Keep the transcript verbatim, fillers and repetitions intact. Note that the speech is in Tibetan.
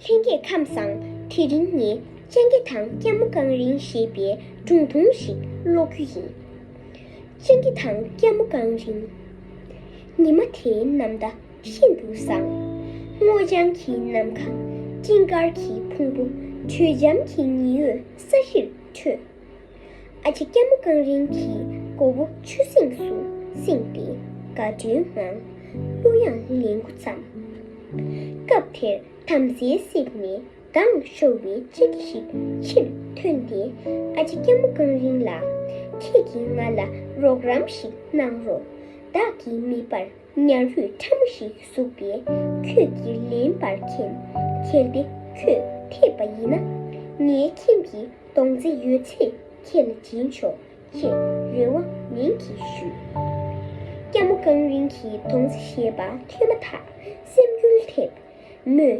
ལྷན་རྒྱས་ཁམས་བཟང་། དེ་རིང་ངས་སྤྱང་ཀི་དང་སྐྱ་མོ་རྐང་རིང་ཞེས་པའི་སྒྲུང་ཐུང་ཞིག་ཀློག་རྒྱུ་ཡིན། སྤྱང་ཀི་དང་སྐྱ་མོ་རྐང་རིང་། ཉི་མ་དེའི་ནམ་ཟླ་ཤིན་ཏུ་བཟང་། སྔོ་ལྗང་གི་ནམ་མཁའ། སྤྲིན་དཀར་གྱི་ཕུང་པོ། དྲོད་འཇམ་གྱི་ཉི་འོད་ས་གཞིར་འཕྲོས། ཨ་ཅེ་སྐྱ་མོ་རྐང་རིང་གི་མགོ་བོ་ཆུ་སྲིན་སུ་བསྲིངས་ཏེ་དགའ་སྤྲོའི་ངང་གླུ་དབྱངས་ལེན་འགོ་བརྩམས། སྐབས་དེར་དམ་སེལ་སྲིབ་ནས་མདངས་ཤོར་བའི་སྤྱང་ཀི་ཞིག་ཕྱིར་ཐོན་ཏེ། ཨ་ཅེ་སྐྱ་མོ་རྐང་རིང་ལགས། ཁྱེད་ཀྱིས་ང་ལ་རོགས་རམ་ཞིག་གནང་རོགས། བདག་གི་མིད་པར་ཉ་རུས་ཕྲ་མོ་ཞིག་ཟུག་པས་ཁྱོད་ཀྱིས་ལེན་པར་མཁྱེན། གལ་ཏེ་ཁྱོད་ཐེབས་པ་ཡིན་ན། ངའི་ཁྱིམ་གྱི་གདོང་རྩེ་ཡོད་ཚད་ཁྱེད་ལ་སྦྱིན་ཆོག་ཅེས་རེ་བ་ནན་གྱིས་ཞུས། སྐྱ་མོ་རྐང་རིང་གིས་གདོང་རྩེ་ཞེས་པ་ཐོས་མ་ཐག་སེམས་འགུལ་ཐེབས། མོས་